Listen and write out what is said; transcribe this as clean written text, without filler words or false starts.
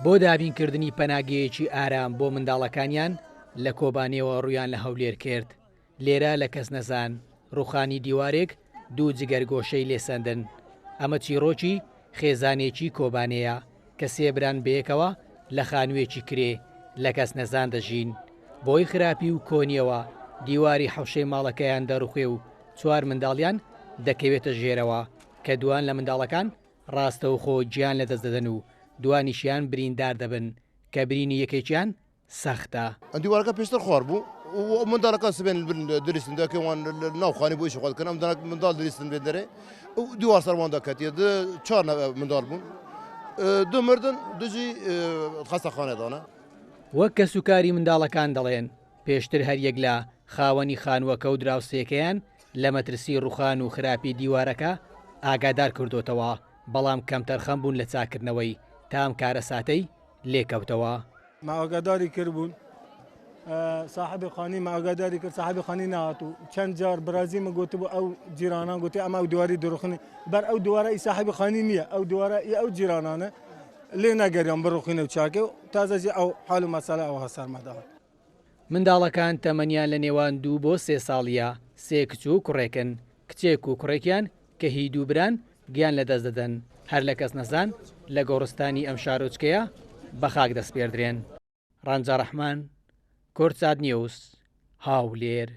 بۆ دابینکردنی پەناگەیەکی ئارام بۆ منداڵەکانیان لە کۆبانێوە ڕوویان لە هەولێر کرد، لێرە لە کەسنەزان ڕووخانی دیوارێک دوو جگەرگۆشەی لێ سەندن. ئەمە چیڕۆکی خێزانێکی کۆبانێیە کە سێ بران بەیەکەوە لە خانوویەکی کرێ لە کەسنەزان دەژین. بەهۆی خراپی و کۆنییەوە دیواری حەوشەی ماڵەکەیان دەڕوخێ و چوار منداڵیان دەکەوێتە ژێرەوە کە دووان لە منداڵەکان ڕاستەوخۆ گیان لەدەست دەدەن و دووانیشیان بریندار دەبن کە برینی یەکێکیان سەختە. دیوارەکە پێشتر خوار بوو و منداڵەکان سبێن دریستن دەکە وان ناو خانی بۆ ئیشی خۆ دەکەن ئەم منداڵ دریستن بێن دەرێ و دیوار سەر وان دەکەتیە چوار منداڵ بوون دوو مردن دوژی خەستەخانە دانە. وەک کەسوکاری منداڵەکان دەڵێن، پێشتر هەریەک لە خاوەنی خانووەکە و دراوسێکەیان لە مەترسی ڕووخان و خراپی دیوارەکە ئاگادار کردۆتەوە، بەڵام کەمتەرخەم بوون لە چاککردنەوەی تا ئەم کارەساتەی لێکەوتەوە. مە ئاگاداری کردبوون ساحبی خانی مە ئاگاداری کرد ساحبی خانی نهات و چەند جار برازی من گوتبوو ئەو جیرانان گوتی ئەمە ئەو دیواری دروخنی بەر ئەو دیوارە ئی ساحبی خانی نییە ئەو دیوارە ئی ئەو جیرانانە لێ نەگەریان بڕوخینە و چاکێ و تازەجی ئەو حال و مەسەلە ئەوها سەرمەداهات. منداڵەکان تەمەنیان لە نێوان دوو بۆ سێ ساڵییە، سێ کچ و کوڕێکن، کچێک و کوڕێکیان کە هی دوو بران گیان لەدەست دەدەن، هەر لە کەسنەزان لە گۆڕستانی ئەم شارۆچکەیە بە خاک دەسپێردرێن. ڕەنجە ڕەحمان، کوردسات نیوز، هەولێر.